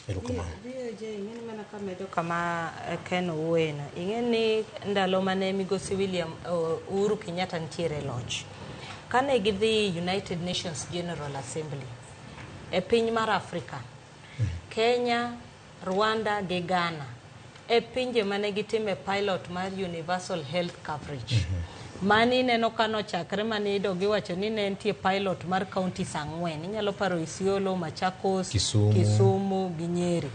Erokamano. BOJ, ing'eni mana kamedo kama Ken owuoyeno, ing'e ni ndalo mane migosi William Uhuru Kenyatta nitiere e loch, kane gidhi United Nations General Assembly e piny mar Afrika, Kenya, Rwanda gi Ghana e pinje mane gitime pilot mar universal health coverage. Mani ineno ka nochakre mane iyudo giwacho ni ne nitie pilot mar counties 4. Inyalo paro Isiolo, Machakos, Kisumu. Kisumu gi Nyeri.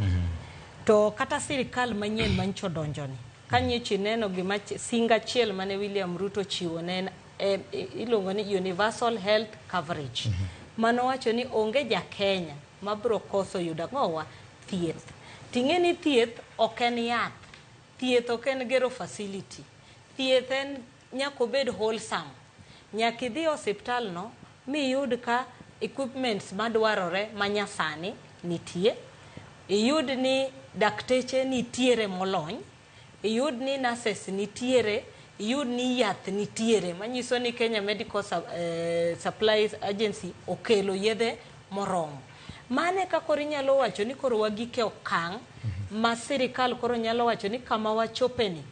To kata sirikal manyien manyocha odonjoni, ka nyocha ineno gima singo achiel mane William Ruto ochiwo ne en iluongo ni universal health coverage. Manowacho ni onge ja Kenya mabro koso yudo ang'owa thieth. Ting'e ni thieth ok en yath. Thieth ok en gero facility. Thieth en nyaka obed wholesome. Nyaka idhi e osiptal no miyud ka equipments madwarore manyasani nitie. Iyud ni dakteche nitiere molony. Iyud ni nurses nitiere. Iyud ni yath nitiere. Manyiso ni Kenya Medical Supplies Agency okelo yedhe moromo. Mane ka koro inyalo wacho ni koro wagike okang' ma sirikal koro nyalo wacho ni kama wachopeni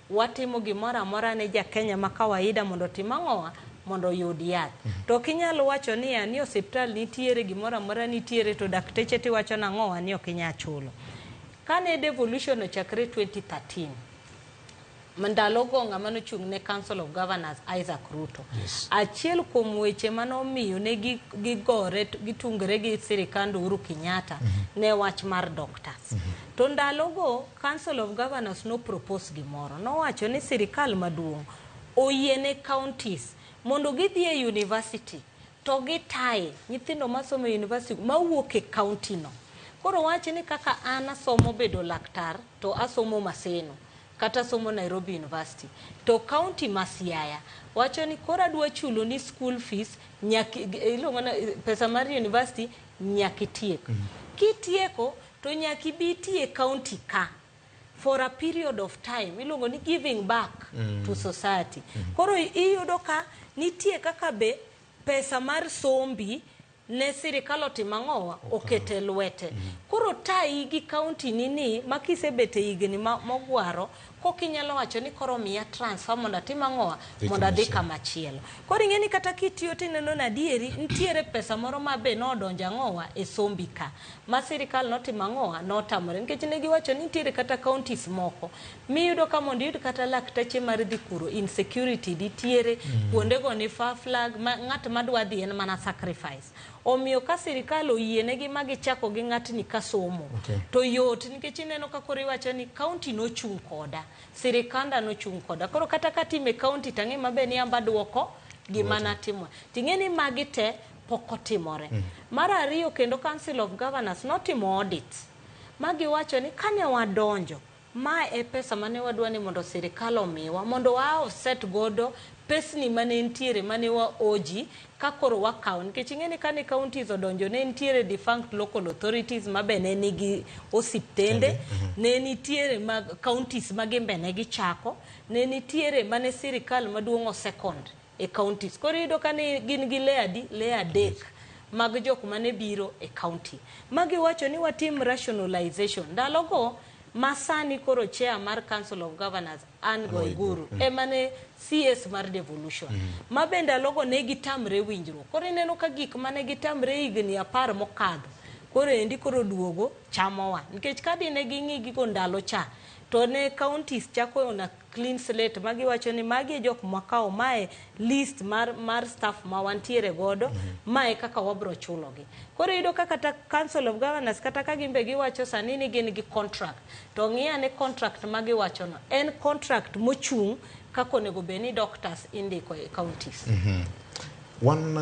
watimo gimoro amora ne ja Kenya ma kawaida mondo otim ang'owa mondo oyud yath. To ok inyal wacho niya ni osiptal nitiere gimoro amora nitiere to dakteche tiwacho nang'owa ni ok inyal chulo. Kane devolution ochakre 2013, ndalogo ng'ama nochung' ne Council of Governors Isaac Ruto. Achiel kuom weche manomiyo ne gigore gitungre gi sirikand Uhuru Kenyatta ne wach mar doctors. To ndalogo Council of Governors no propose gimoro. Nowacho ni sirikal maduong' oyiene counties mondo gidhi e university to gitaye nyithindo masomo e university mawuok e county no. Koro wach ni kaka an asomo bedo laktar to asomo Maseno kata somo Nairobi University to county ma Siaya wacho ni koro adwa chulo ni school fees nyaka iluongo ni pesa mar university nyaka itiek. Kitieko to nyaka ibi iti e county ka for a period of time iluongo ni giving back to society. Koro iyudo ka nitie kaka be pesa mar sombi ne sirikal otimo ang'owa okete lwete. Koro tayi gi county ni ni ma kisebet e higni mogwaro kok inyalo wacho ni koro miya transfer mondo atim ang'owa mondo adhi kamachielo. Koro ing'e ni kata kitiyo tineno ni adieri nitiere pesa moro ma be nodonjo ang'owa e sombi ka ma sirikal notimo ang'owa notamore nikech ne giwacho ni nitiere kata counties moko miyudo ka mondo iyud kata lakteche mar dhi kuro insecurity nitiere kuondego ni far flag ma ng'at madwa dhi en mana sacrifice. Omiyo ka sirikal oyienegi ma gichako gi ng'atni ka somo to yot nikech ineno ka koro iwacho ni county nochung' koda, sirikanda nochung' koda. Koro kata katime county tang'e maber ni amba duoko gima natimo. Ting'e ni magi te pok otimore. Mar ariyo kendo Council of Governors notimo audit ma giwacho ni kane wadonjo ma e pesa mane wadwa ni mondo sirikal omiwa mondo wa offset godo pesni mane nitiere mane wa oji ka koro wakawo nikech ing'e ni kane counties odonjo ne nitiere defunct local authorities ma be ne nigi osiptende ne nitiere mag counties ma gin be ne gichako ne nitiere mane sirikal maduong' o second e counties. Koro iyudo ka ne gin gi layer adi? Layer 3 mag jok mane biro e county. Ma giwacho ni watim rationalization. Ndalogo ma sani koro chair mar Council of Governors Anne Waiguru ema ne CS mar devolution. Ma be ndalogo ne gitamre winjruok. Koro ineno ka gik mane gitamre higni 10 mokadho koro endi koro duogo chamowa. Nikech ka dine ging'i gigo ndalo cha to ne counties chako na clean slate ma giwacho ni magi e jok mwakawo mae list mar staff ma wantiere godo mae kaka wabro chulogi. Koro iyudo ka kata Council of Governors kata ka gin be giwacho sani ni gin gi contract to ng'i ane contract ma giwacho no en contract mochung' kaka onego bed ni doctors indiko e counties. Wan